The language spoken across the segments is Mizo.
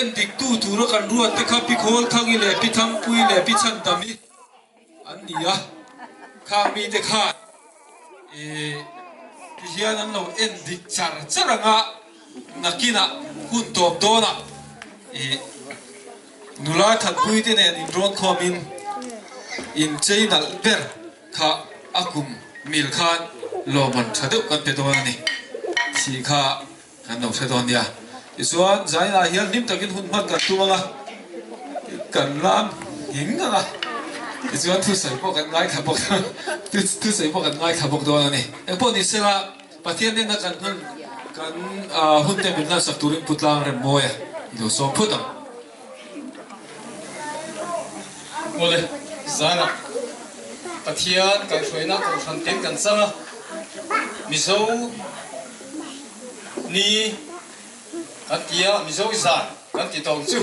En diktu tura kan ruat te kha Pi Khawlthangi leh Pi Thangpuii leh Pi Chhandami an ni a, khang mite khan ih ti hian an lo en dik char char ang a, nakinah hun tawp dawnah ih nula Thanpuii te nen inrawn khawmin inchei nalh ber kha a kum mil khan lawmman tha deuh kan pe dawn a ni tih kha Kan lo hre dawn nia. Tichuan, Zainah hian hlim takin hun hman kan tum ang a, kan lam nghing ang a, tichuan thusawi pawh kan ngaithla bawk thusawi pawh kan ngaithla bawk dawn a ni. Engpawh ni sela, Pathian nena kan hun kan hun te min hlansak turin Pu Tlang Remmawia i lo sawm phut ang. Awle, Zainah Pathian kaihhruaina kohhran tin kan chang a, Mizo, Ni kan ti a, Mizo zan kan ti tawng chu.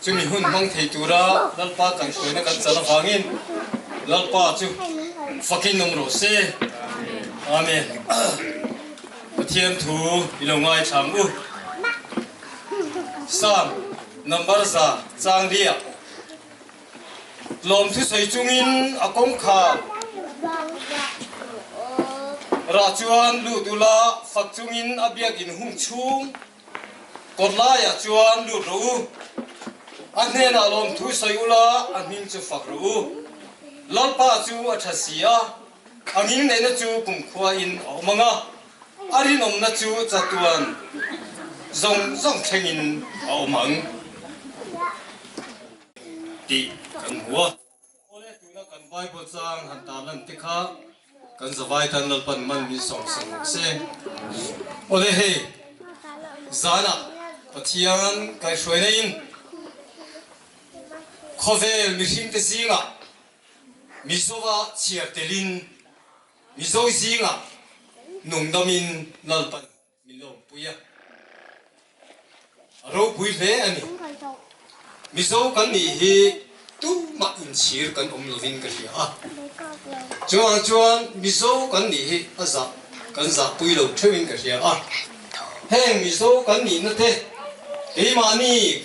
Chumi hun hmang thei tura Lalpa kan hruaina kan chan avangin Lalpa chu fakin awm rawh se. Amen. Pathian thu i lo ngaithla ang u. Psalm number 104. Lawmthu sawi chungin a kawngkhar rah chuan lut ula, fak chungin a biakin hung chhung kawt laiah chuan lut rawh u. A hnenah lawmthu sawi ula, a hming chu fak rawh u. Lalpa chu a tha si a, a hming neihna chu kumkhuain a awm ang a, a rinawmna chu chatuan zawng zawng thlengin a awm ang. Tih kan hmu a. Awle tuna kan Bible chang han tar lan te kha kan zavai tan Lalpan man min sawm sak rawh se. Awle hei zanah Pathian kaihhruaina in khawvel mihring te zingah Mizova chhiar telin Mizo zingah nungdamin Lalpan Min lawmpui a, a ropui hle a ni. Mizo kan nih hi tumah inchhir kan awm lovin ka hria a. Chuvang chuan Mizo kan nih hi a zah kan zahpui lo theuhin ka hria a. Heng Mizo kan nihna te keimahni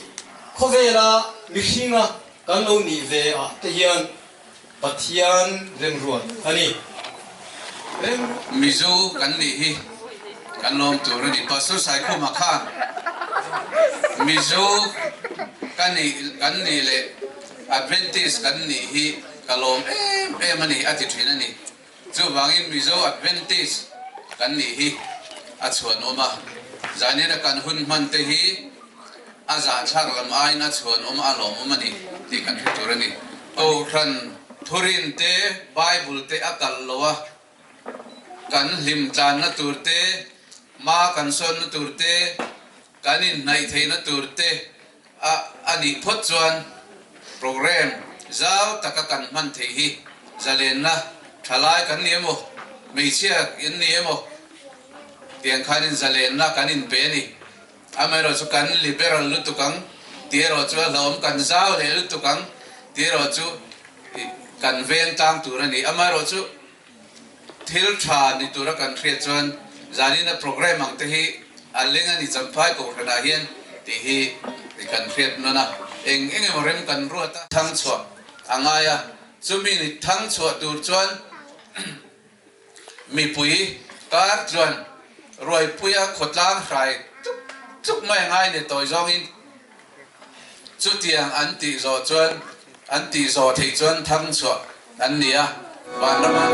khawvela mihringa kan lo nih ve ah te hian Pathian remruat a ni. Remruat. Mizo kan nih hi kan lawm tur a ni. Pastor Saikhuma khan Mizo ka nih kan nih leh Adventist kan nih hi ka lawm em em a ni a ti thin a ni. Chuvangin Mizo Adventist kan nih hi a chhuanawm a, zanin a kan hun hman te hi a zahthlak lam aiin a chhuanawm a lawmawm a ni tih kan hre tur a ni. Kohhran thurin te, Bible te a kalh lo a, kan hlim tlanna tur te, hma kan sawnna tur te, kan inhnaih theihna tur te a a nih phawt chuan program zau taka kan hman theih hi zalenna thalai kan ni emaw, hmeichhia in ni emaw tiang khanin zalenna kan inpe a ni. Amaherawhchu kan liberal lutuk ang tih erawh chu a hlauhawm, kan zau leh lutuk ang tih erawh chu kan veng tlang tur a ni. Amaherawhchu Thil tha ni tura kan hriat chuan zanina program ang te hi a leng a ni Champhai Kohhranah hian tih hi kan hriat nawn a, eng eng emaw rem kan ruat a. Thang chhuah a ngai a, chumi ni thang chhuah tur chuan mipui kar chuan Ruaipuia khawtlang hrai tluk tluk mai a ngai ni tawi zawngin Chutiang an tih zawh chuan an tih zawh theih chuan thang chhuah an ni a, vanrama.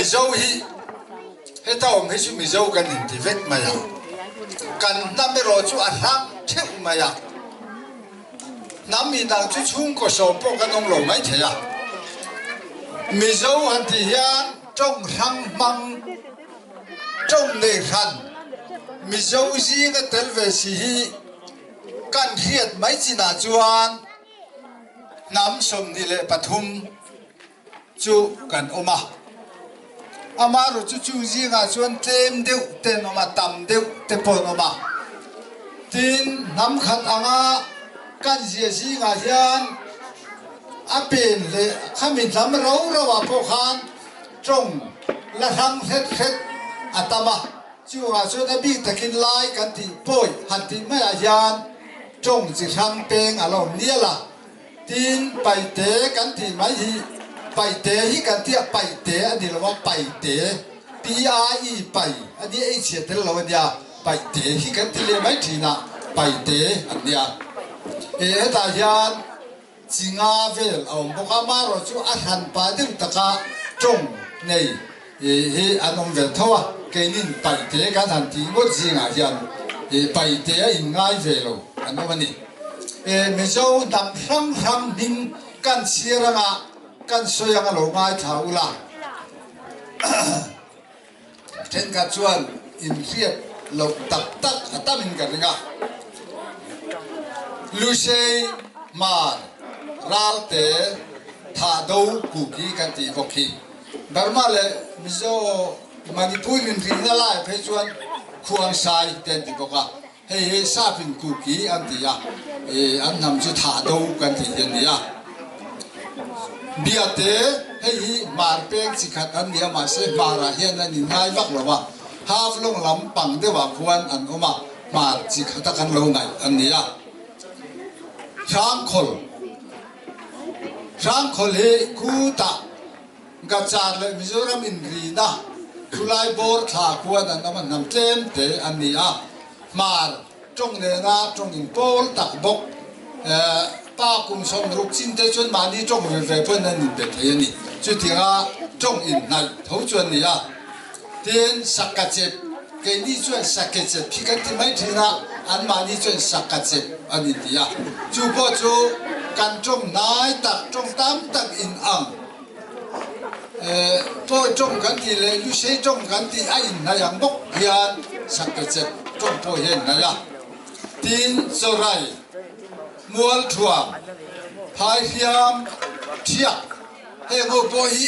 Mizo hi heta awm hi chu Mizo kan inti vek mai a, kan hnam erawh chu a hrang theuh mai a. Hnam inang chu chhungkaw sawm pawh kan awm lo mai thei a. Mizo han tih hian tawng hrang hmang, tawng nei hran Mizo zinga tel ve si hi kan hriat mai chinah chuan hnam 23 chu kan awm a. Amaherawh chu chung zingah chuan tlem deuh te an awm a, tam deuh te pawh an awm a. Tin, hnam khat anga kan zia zingah hian a pen leh khami hnam ro ro ah pawh khan tawng la hrang hret hret a tam a. Chungah chuan a bik takin lai kan tih pawi han tih maiah hian tawng chi hrang peng a la awm nial a. Tin, Paite kan tih mai hi Paite hi kan tih a, Paite a ni lo a, Paite, P-I-E, Pai a nia, ei chhia tel lo a nia, Paite hi kan ti leh mai thin a, Paite an nia. E, hetah hian chi nga vel a awm bawk a, amaherawh chu a hran pah deuh taka tawng nei hi an awm ve tho a, keinin Paite kan han tih ngawt zingah hian Paite a inngai ve lo an awm a ni. Mizo hnam hrang hrang hming kan chhiar anga kan sawi anga lo ngaithla ula. Thenkhat chuan inhriat loh tak tak a tamin ka ring a. Lusei, Hmar, Ralte, Thahdo, Kuki kan tih bawk hi. Burma leh Mizo, Manipur inrihna lai phei chuan Khuangsai te an ti bawk a. Hei hi Sapin Kuki an ti a, an hnam chu Thahdo kan tih hi a ni a. Biate, hei hi Hmar peng chi khat an ni a, mahse Hmarah hian an inngai vak lo a, Haflong lam pang deuhah khuan an awm a, Hmar chi khata kan lo ngaih an ni a. Hrangkhawl, Hrangkhawl hi khutah Gachar leh Mizoram inrina khulai bawr thla khuan an awm a, hnam tlem te an ni a, Hmar tawng nena tawng in pawl tak bawk. Pa kum 60 chin te chuan mahni tawng ve ve pawn an inbe thei a ni. Chutianga tawng inhnaih tho chu an ni a. Tin, Sakachep, keini chuan Sakechep hi kan ti mai thin a, anmahni chuan Sakachep an inti a. Chu pawh chu kan tawng hnai tak, tawng tam tak inang. Pawi tawng kan tih leh Lusei tawng kan tih a inhnaih ang bawk hian Sakechep tawng pawh hi a inhnaih a. Tin, Chawrai, Mualthuam, Phaihriam, Thiak heng ho pawh hi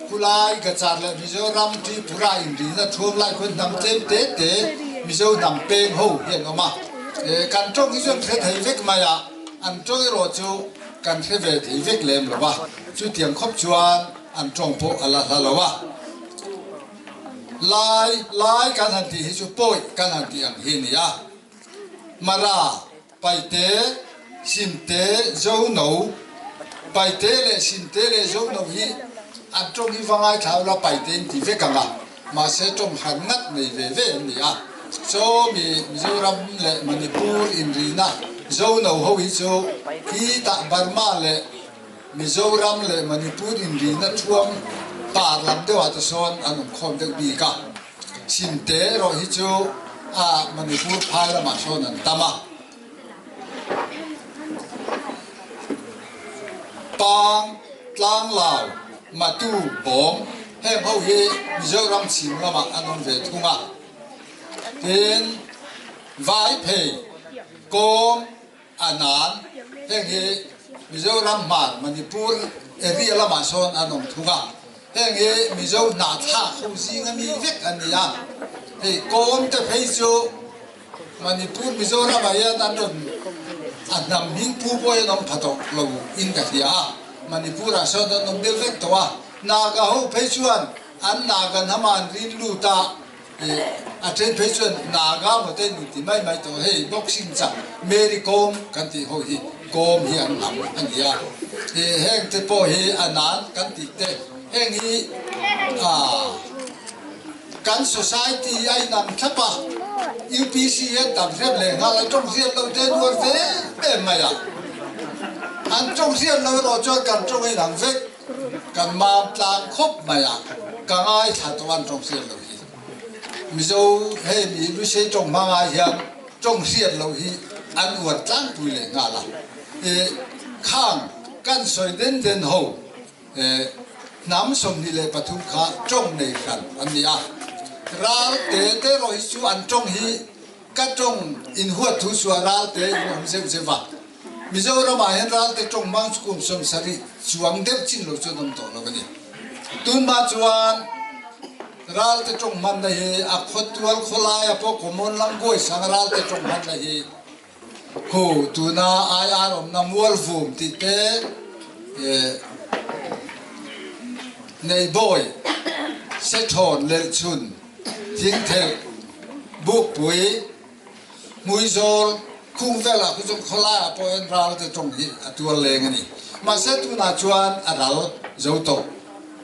Khulai, Gachar leh Mizoram, Tripura inrina thuam lai khawn hnam tlem te te Mizo hnam peng ho hi an awm a. Kan tawng hi chuan hre thei vek mai a, an tawng erawh chu kan hre ve thei vek lem lo va, chutiang khawp chuan an tawng pawh a la hla lo a. Lai, lai kan han tih hi chu pawi kan han tih ang hi a ni a. Mara. Paite, Simte, Zono, Paite leh Simte leh Zono hi an tawng hi va ngaithla ula Paite in ti vek ang a, mahse tawng han ngat nei ve ve an ni a. Chaw mi Mizoram leh Manipur inrihna Zono ho hi chu khitah Burma leh Mizoram leh Manipur inrihna thuam par lam deuhah te sawn an awm khawm deuh bik a. Simte erawh hi chu a Manipur phai lamah sawn an tam a. Pang, Tlanglau, Matu, Bawm heng ho hi Mizoram chhim lamah an awm ve thung a. Tin, Vaiphei, Kawm, A nan, heng hi Mizoram hmar Manipur area lamah sawn an awm thung a, heng hi Mizo hnahthlak ho zinga mi vek an ni a, hei kawm te phei chu Manipur Mizoram ah hian an rawn a hnam hming pu pawh hian awm pha tawh lo in ka hria a, Manipur ah sawn an awm deuh vek tawh a, Naga ho phei chuan an Naga hnam ah an rin lut a, A then phei chuan Naga maw te nu ti mai mai tawh hei boxing chak Mary Kom kan tih ho hi Kom hi an lam a ni a, heng te pawh hi a nan kan tih te heng hi kan society a inang thlap a, UPC hian tam hrep leh nghal a tawng hriat lo te nuar ve em mai a, an tawng hriat lo erawh chuan kan tawng a inang vek. Kan mam tlang khawp mai a, ka ngaithla tawh an tawng hriat loh hi. Mizo hei mi Lusei tawng hmang ah hian tawng hriat loh hi an uar tlangpui leh nghal a. Khang kan sawi den den ho hnam 23 kha tawng nei hran an ni a. Ral te te erawh hi chu an tawng hi ka tawng inhuat thu suah ral te in awm zeuh zeuh a. Mizoramah hian ralte tawng hmang chu kum 70 chuang deuh chin lo chuan awm tawh lo a ni. Tunhma chuan ralte tawng hmanna hi a khawtual khawlaia pawh common language anga ralte tawng hmanna hi khu tuna IR awmna Mualvum tih te Neibawi, Sethawn, Lelhchhun, Thingthelh, Bukpui, Hmuizawl khung velah khu chuan khawlaiah pawh hian ral te tawng hi a tuar leng a ni. Mahse tunah chuan a ral zo tawh.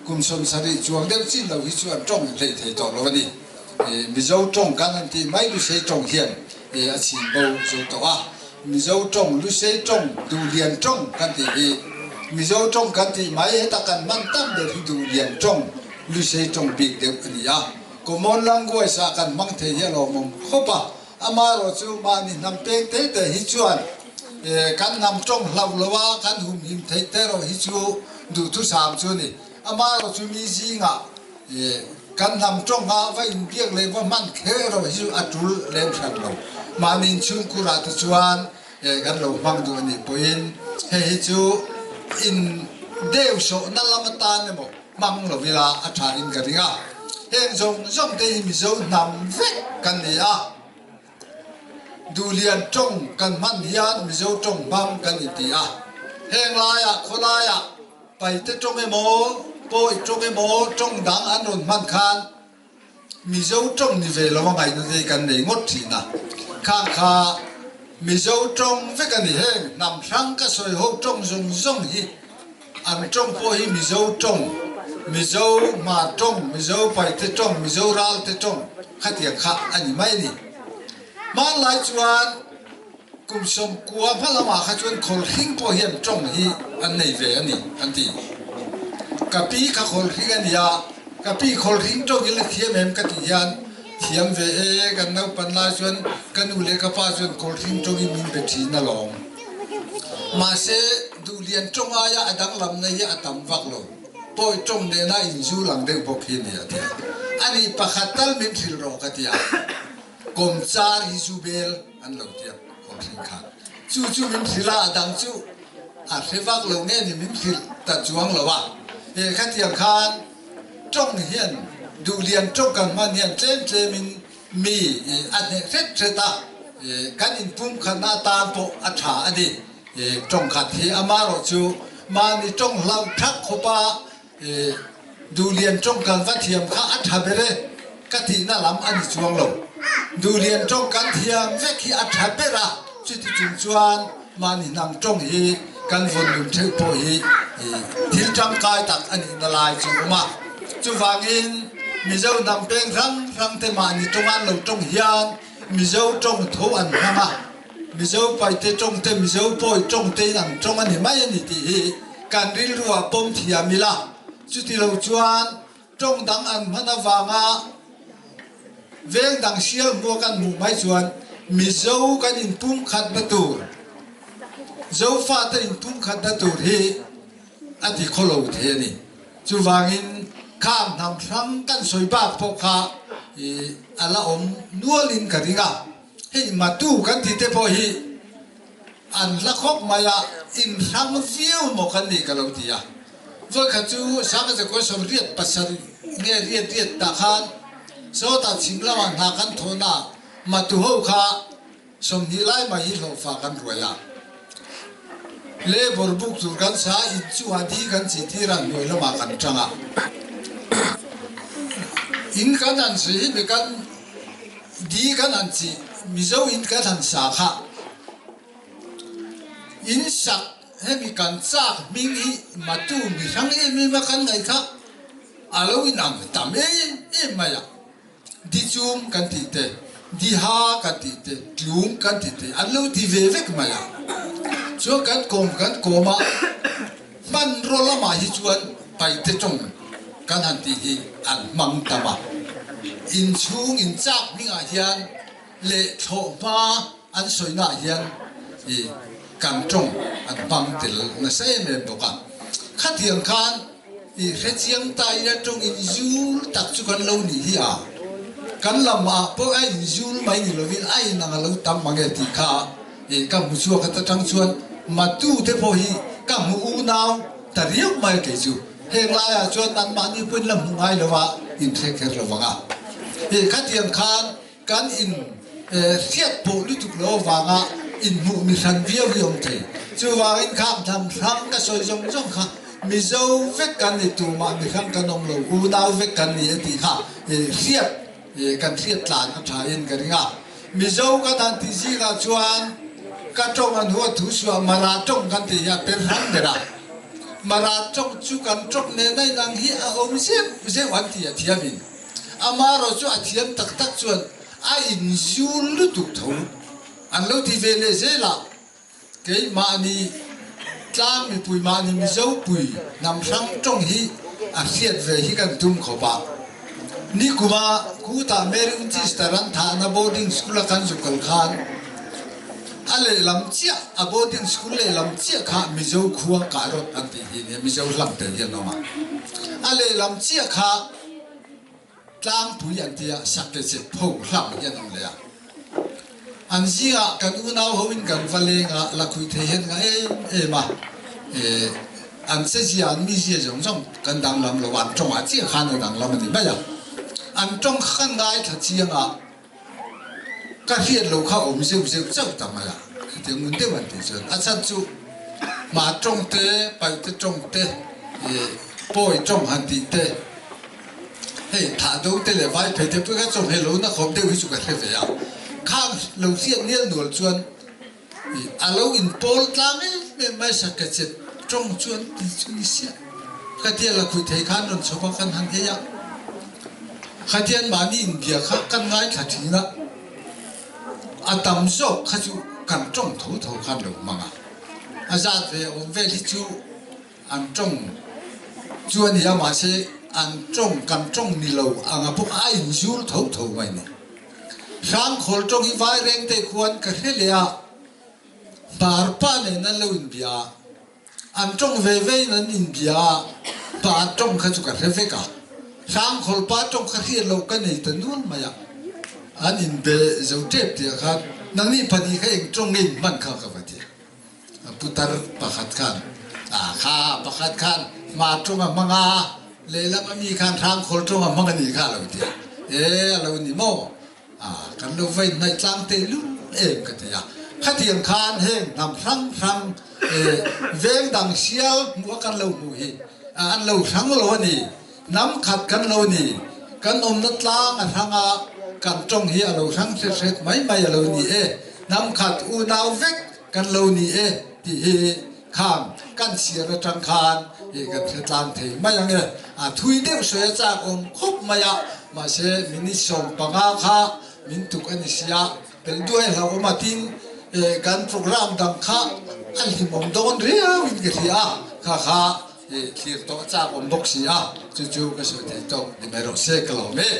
Kum 70 chuang deuh chin lo hi chuan tawng hlei thei tawh lo a ni. Mizo tawng kan han tih mai Lusei tawng hian a chhin bo zo tawh a. Mizo tawng, Lusei tawng, Duhlian tawng kan tih hi Mizo tawng kan tih mai heta kan hman tam ber hi Duhlian tawng, Lusei tawng bik deuh a ni a. Common language ah kan hmang thei hi a lawmawm khawp a, amaherawh chu mahni hnam peng te te hi chuan kan hnam tawng hlauh lo a kan humhim theih te erawh hi chu duhthusam chu a ni. Amaherawh chu mi zingah kan hnam tawng a va inbiak leh va hman kher erawh hi chu a tul lem hran lo. Mahni inchhungkhur ah te chuan kan lo hmang duh a nih pawhin hei hi chu in deuhsawhna lam atan emaw, Hmang lo ila a tha in ka ring a, heng zawng zawng te hi Mizo hnam vek kan ni a, Duhlian tawng kan hman hian Mizo tawng hmang kan inti a, heng laiah khawlaiah Paite tawng emaw, Pawi tawng emaw tawng dang an rawn hman khan Mizo tawng ni ve lo a ngaihna te hi kan nei ngawt thin a, khang kha Mizo tawng vek a ni. Heng hnam hrang ka sawi ho tawng zawng zawng hi an tawng pawh hi Mizo tawng, Mizo Hmar tawng, Mizo Paite tawng, Mizo Ralte tawng khatiang kha a ni mai a ni. Hmanlai chuan Kum 90 hma lamah kha chuan khawlhring pawh hian tawng hi an nei ve a ni, an ti. Ka pi kha khawlhring a ni a, ka pi khawlhring tawng hi la thiam em ka tih hian thiam ve e, kan naupan lai chuan ka nu leh ka pa chuan khawlhring tawng hi min be thin alawm. Mahse, duhlian tawng aia a danglamna hi a tam vak lo, pawi tawng nena inzu lang deuh bawk hi a ni, a ti a. Ani pakhat tal min hrilh rawh ka ti a, kawmchar hi zu bel. An lo tiak khawh thin kha. Chu chu min hrilh a, a dang chu a hre vak lo nge ni min hrilh ta chuang lo a. He khatiang khan tawng hian duhlian tawng kan hman hian tlem tlem in mi a hneh hret hret a, kan inpumkhatna atan pawh a tha a ni. Tawng khat hi amaherawh chu mahni tawng hlauh thak khawp a Duhlian tawng kan va thiam kha a tha ber e, ka tihna lam a ni chuang lo. Duhlian tawng kan thiam vek hi a tha ber a, chuti chung chuan mahni hnam tawng hi kan vawn nun theuh pawh hi thil tangkai tak a nihna lai chu a awm a. Chuvangin Mizo hnam peng hrang hrang te mahni tawng an lo tawng hian Mizo tawng tho an hmang a. Mizo paite tawng te, Mizo pawi tawng te in an tawng a ni mai a ni tih hi kan rilru ah pawm thiam ila, chuti lo chuan tawng dang an hman avanga veng dang sial hmuak an hmuh mai chuan Mizo kan inpumkhatna tur, Zofate inpumkhatna tur hi a ti khaw lo thei a ni. Chuvangin khang hnam hrang kan sawi bak pawh kha a la awm nualin ka ring a. Hei matu kan tih te pawh hi an hla khawp mai a, in hrang viau maw kan nih ka lo ti a. Vawikhat chu Sanga Zakua 87 nge riat riat tah khan sawtah chhim lamah hna kan thawn a, matu ho kha 20 lai mai hi hlawhfa kan ruai a. Labour buk tur kan sa a, in chungah di kan chi tir a, hnuai lamah kan tang a. In kan han sawi hi mi kan. Di kan han chih, Mizo in kan han sa kha. In sak hemi kan chak hming hi matu mi hrang em em a kan ngaih kha a lo inang tam em em mai a. Di chum kan tih te, di ha kan tih te, tlung kan tih te an lo ti ve vek mai a. Chuan kan kawm kan kawm a, hmanraw lamah hi chuan. Paite tawng kan han tih hi an hmang tam a. Inchhung inchak hmingah hian leh thlawhhma an sawinaah hian i kan tawng an hmang tel nasa em em bawk a. Khatiang khan i hrechiang ta ila tawng inzul tak chu kan lo nih hi a, kan lam ah pawh a inzul mai ni lovin a inang a lo tam mange tih kha i ka hmu chhuak a ta tang chuan matu te pawh hi ka hmu unau ta riau mai kei chu. Heng laiah chuan nangmahni pawhin la hmu ngai lo a, inhre kher lo vang a. I khatiang khan kan in hriat pawh lutuk lo avanga inhmuh mi hran viau hi awm thei. Chuvangin khang hnam hrang ka sawi zawng zawng kha Mizo vek kan ni tumah mi hrang kan awm lo, unau vek kan ni a tih kha hriat kan hriat tlan a tha in ka ring a. Mizo kan han tih zingah chuan ka tawng an huat thu suah Mara tawng kan tih hi a per hrang ber a. Mara tawng chu kan tawng nen a inang hi a awm zeuh zeuh an tih a thiam in. Amaherawh chu a thiam tak tak chuan a inzul lutuk tho. An lo ti ve leh zel a, keimahni tlang mipui mahni Mizo pui hnam hrang tawng hi a hriat ve hi kan tum khawp a. Nikuma khutah Mary Winchester an thahna boarding school a kan zuk kal khan a lehlam chiah a boarding school lehlam chiah kha Mizo khua kahrawt an tih hi nia Mizo hlang tel hi an awm a. A lehlam chiah kha Tlangpui an tia sakte che pho hlang hi an awm leh a. An zingah kan unau hoin kan va leng a, la khui thei hian nga em em a. E, an chezia, an mizia zawng zawng kan danglam lo a, an tawngah chiah khan a danglam a ni mai a. An tawng kha kan ngaithla chiang a, ka hriat loh kha awm zeuh zeuh chauh ta mai a. Hetiang ngun deuh an tih chuan a chhan chu mah tawng te, paihte tawng te, e, pawi tawng han tih te, Hei thah do te leh vai phei te pawh kha chawhmeh lo na khawp deuh hi chu ka hre ve a, khang lo hriat nial nual chuan a lo in pawl tlang em em mai sak ka chet tawng chuan ti chu ni siah. Khatia la khui thei khan rawn chhawp a kan han ei a, khatian mahni inbia kha kan ngaithla thin a, a tam zawk kha chu kan tawng tho tho khan lo hmang a, a zat ve awm vel hi chu An tawng chu a ni a, mahse an tawng kan tawng ni lo anga pawh a inzul tho tho mai ni. Hrangkhawl tawng hi Vairengte khuan ka hre leh a, Hmarpa nen an lo inbia a, an tawng ve vein an inbia a, pa tawng kha chu ka hre vek a, Hrangkhawl pa tawng kha hriat loh ka nei ta nual mai a, an inbe zo tep tih ah khan nangni pahnih kha eng tawng nge in hman kha ka va ti a. Putar pakhat khan ah kha pakhat khan hma ṭawng a hmang a, lehlam a mi khan hrangkhawl ṭawng a hmang a nih kha a lo ti a. E a lo ni maw? Ah kan lo va inhnaih tlang teh lul em ka ti a. Khatiang khan heng hnam hrang hrang e veng dang sial hmuh a kan lo hmuh hi an lo hrang lo a ni. Hnam khat kan lo ni. Kan awmna tlang a hrang a, kan ṭawng hi a lo hrang hret hret mai mai a lo ni e. Hnam khat unau vek Kan lo ni e tih hi khang kan chhiar atang khan i kan hre tlang thei mai ang e. A thui deuh sawi a chak awm khawp mai a, mahse minute 15 kha min tuk a ni sia, pel duai hlauhawm a tin kan program dang kha a hlimawm dawn riau in ka hria a, kha kha i thlir tawh a chak awm bawk si a, chu chu ka sawi thei tawk ni mai rawh se ka lawm e.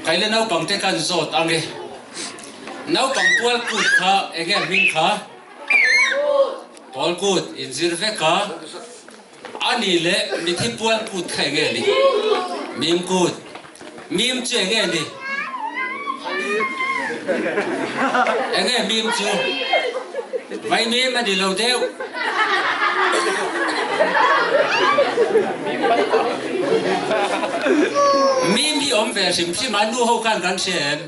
Kaile naupang te kan zawt ang e. Naupang pual kut kha enge hming kha? Pawl kut inzir vek a. A nih leh mithi pual kut kha enge ni? Mim kut. Mim chu enge ni? Enge mim chu? Vai mim a ni lo deuh. Mim hi awm ve hrim hrim a, nu ho khan kan hria em?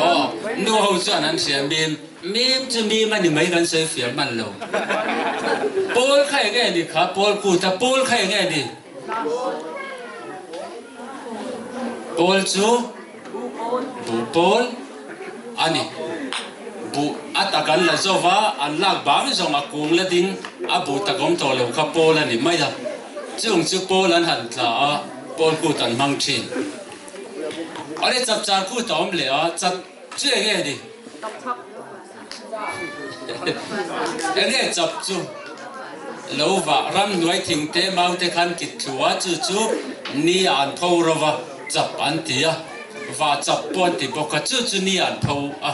Aw, nu ho chuan an hria mim. Mim chu mim a ni mai kan sawi fiah hman lo. Pawl kha enge ni kha? Pawl kut a, pawl kha enge ni? Pawl chu buh pawl a ni. Buh a tak an la zo va, an lak bang zawng a kung la ding a buh tak awm tawh lo kha pawl a ni mai a. Chung chu pawl an han tla a, pawl kut an hmang thin. Awle chapchar kut a awm leh a, chap chu enge ni? Enge chap chu? Lo vah ramhnuai thingte maute khan kit thlu a, chu chu ni ah an pho ro va, chap an ti a, vah chap pawh an ti bawk a, chu chu ni ah an pho a.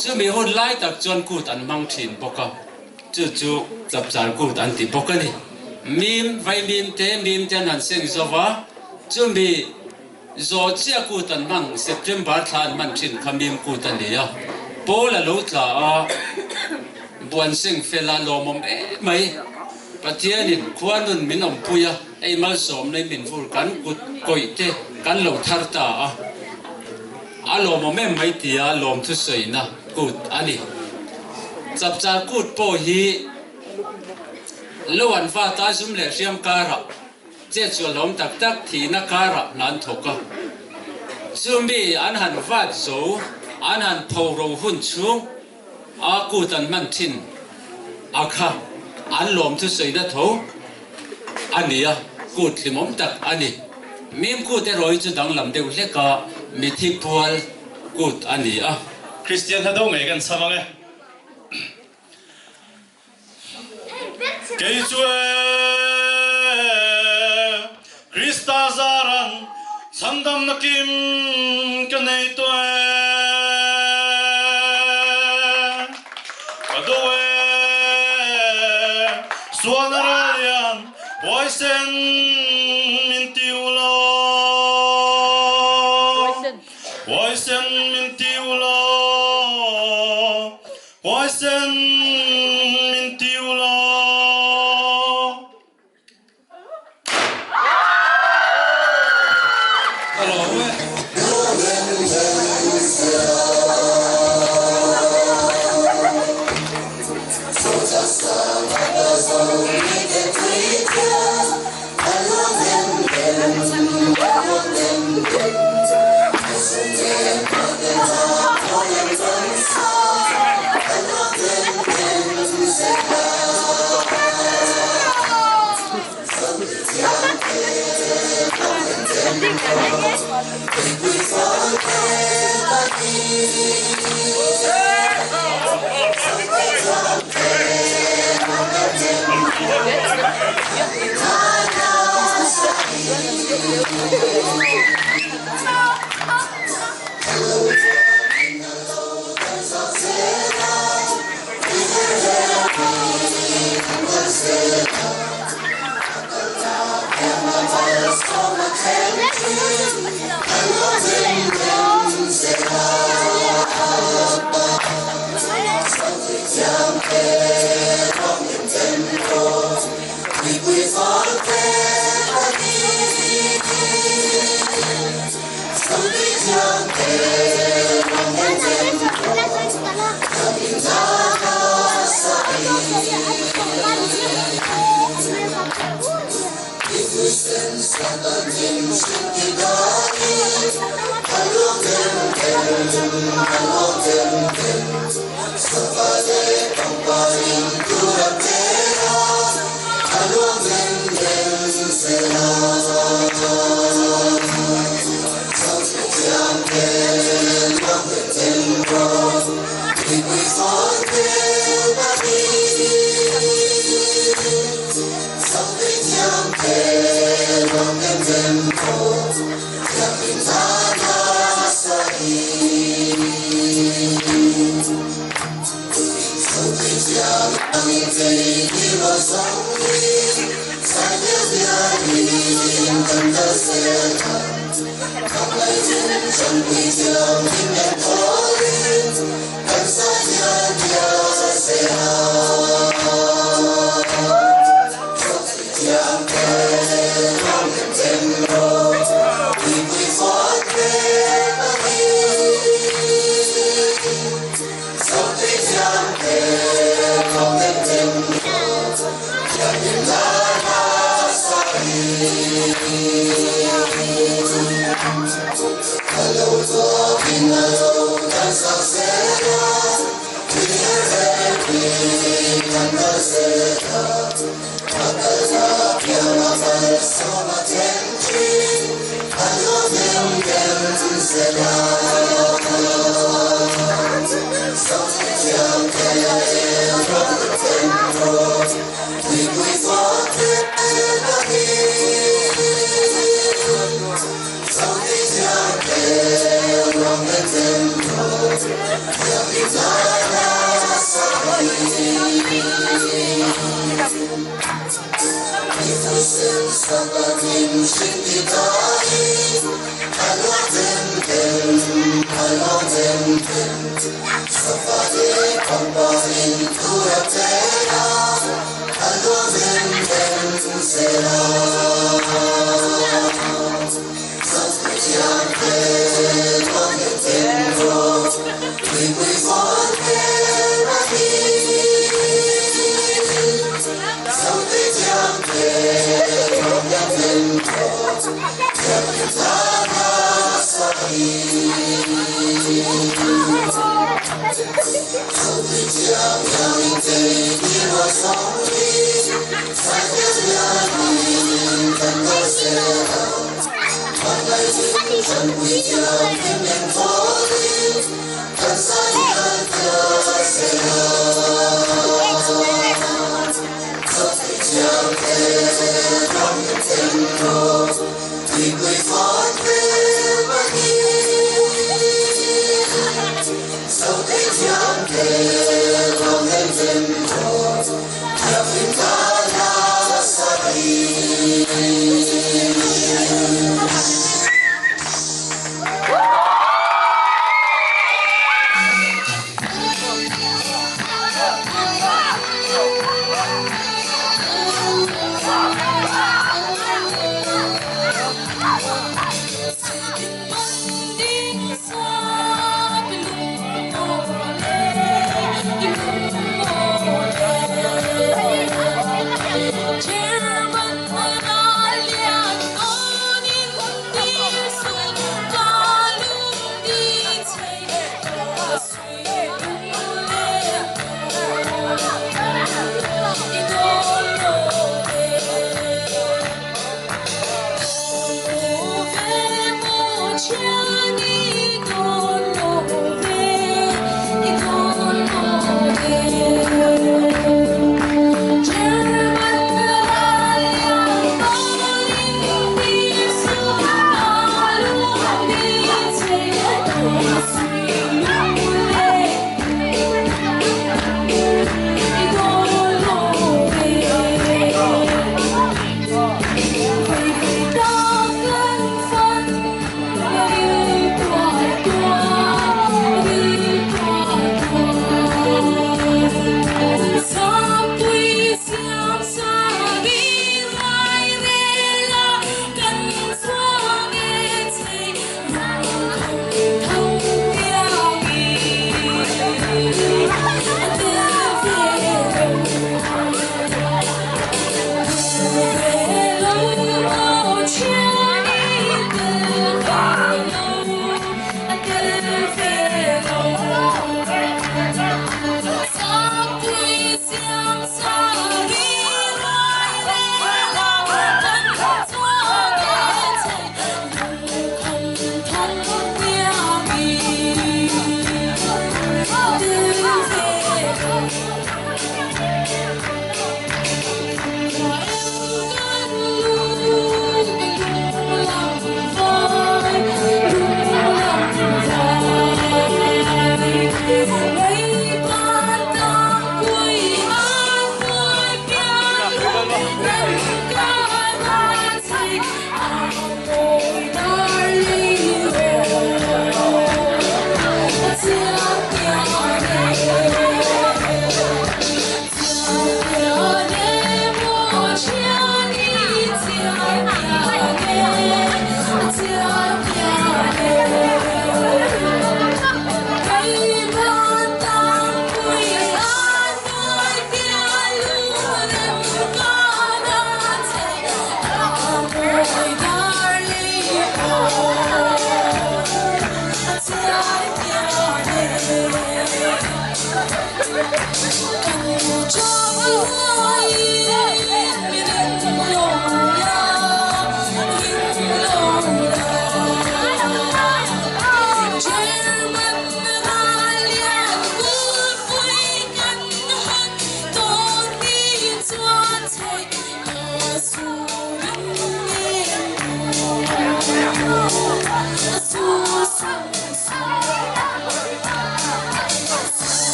Chumi hun lai tak chuan kut an hmang thin bawk a, chu chu chapchar kut an ti bawk a ni. Mim, vaimim te, mim te an han seng zo va, chumi. Zawh chiah kut an hmang, September thla an hman thin kha mim kut a ni a, Paul a lo tla a, buan seng fel a lawmawm em mai. Pathianin khua nun min awmpui a, ei malsawmna in min vur kan kut kawih te kan lo thar ta a, a lawmawm em mai tia lawmthu sawina kut a ni. Chapchar kut pawh hi lo an vat a, zum leh hriam karah Che chu a lawm tak tak thihna karah hna an thawk a. Chumi an han vat zo, an han pho ro hun chhung a kut an hman thin a kha an lawm thusawina tho a ni a, kut hlimawm tak a ni. Mim kut erawh hi chu danglam deuh hlek a, mithi pual kut a ni a. Kristian hla do ngei kan chham ang e. Kei chu e Krista zaran chhandamna kim ka nei tawh e. Ka do e sualna ral hian huaisen min tiu lo. Huaisen min tiu lo. Huaisen min tiu lo. Ka lawm e.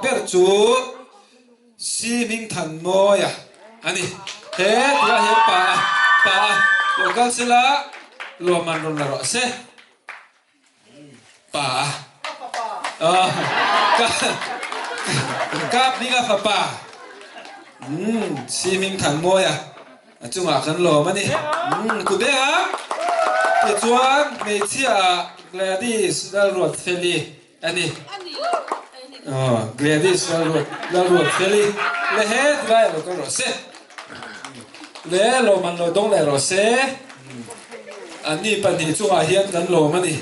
Ber chu Si Hmingthanmawia a ni. He tura hian pa a pa a lo kal sela lawmman rawn la rawh se. Pa a ka kap hming a fapa Si Hmingthanmawia a chungah kan lawm a ni. Ku beng a tichuan hmeichhia ah Gladys Lalruatfeli a ni. Gladys Lalruatfeli le he tilai lo kal rawh se. Le lawm an lo dawng leh rawh se. Anni pahnih chungah hian kan lawm a ni.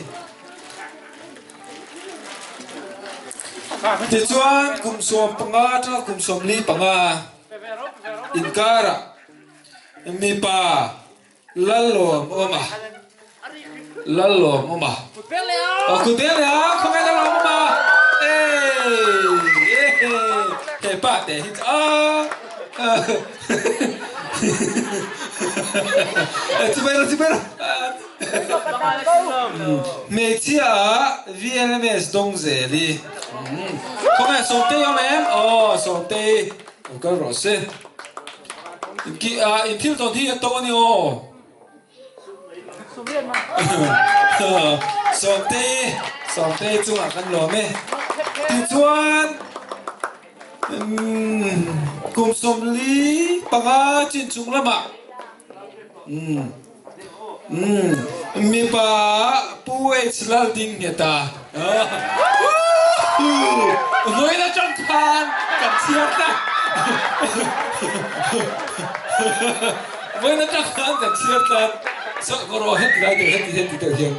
Tichuan kum 15 atanga kum 45 inkarah mipa Lallawm awm a, Lallawm awm a. Aw kut beng leh a, khawnge Lallawm awm a. Eii he pa te hi chu a. Chibai rawh chibai rawh. Hmeichhia ah VLMS dawng zel i. Khawnge Sawmtei awm em? Aw Sawmtei lo kal rawh se. In thil tawn hi a to a ni aw. Sawmtei Sawmtei chungah kan lawm e. Tichuan kum 45 chin chung lamah mipa Pu H Laldingngheta vawiin atang khan kan chhiar ta vawiin atang khan kan chhiar ta rawh heti lai deuh heti heti deuh hian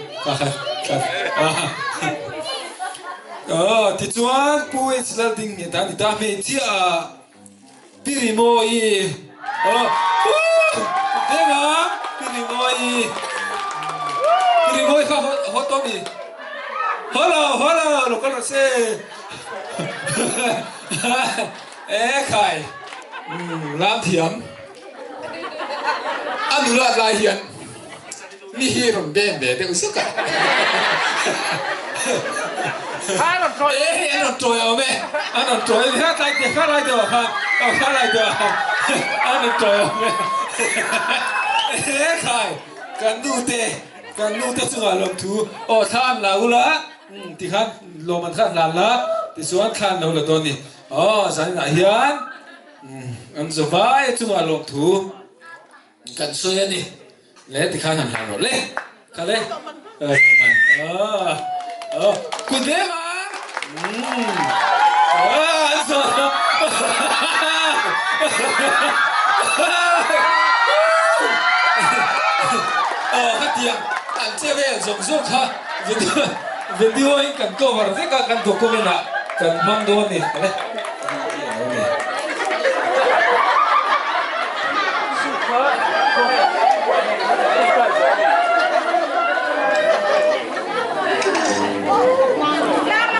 tichuan Pu H Laldingngheta a ni ta hmeichhia Pi Rimawi oh Denga Pi Rimawi Pi Rimawi kha haw tawh mi haw lo haw lo lo kal rawh se e khai lam thiam a nulat lai hian Mi hi rawn beng ve deuh zuk a. An rawn tawi. E an rawn tawi awm e. An rawn tawi awm e. Kha lai te kha lai deuh ah khan aw kha lai deuh ah khan an rawn tawi awm e. E khai kan nu te kan nu te chungah lawmthu aw thla an la ula tikhan lawm an kha an hlan la tichuan thla an lo la dawn ni. Aw zaninah hian an zawai chungah lawmthu kan sawi a ni. Le tikhan han hlan rawh le. Kha le. Kut ve ma. An so. Oh khatiang an che vel zawng zawng kha video video in kan cover vek a kan document ah kan hmang dawn ni. Kha le.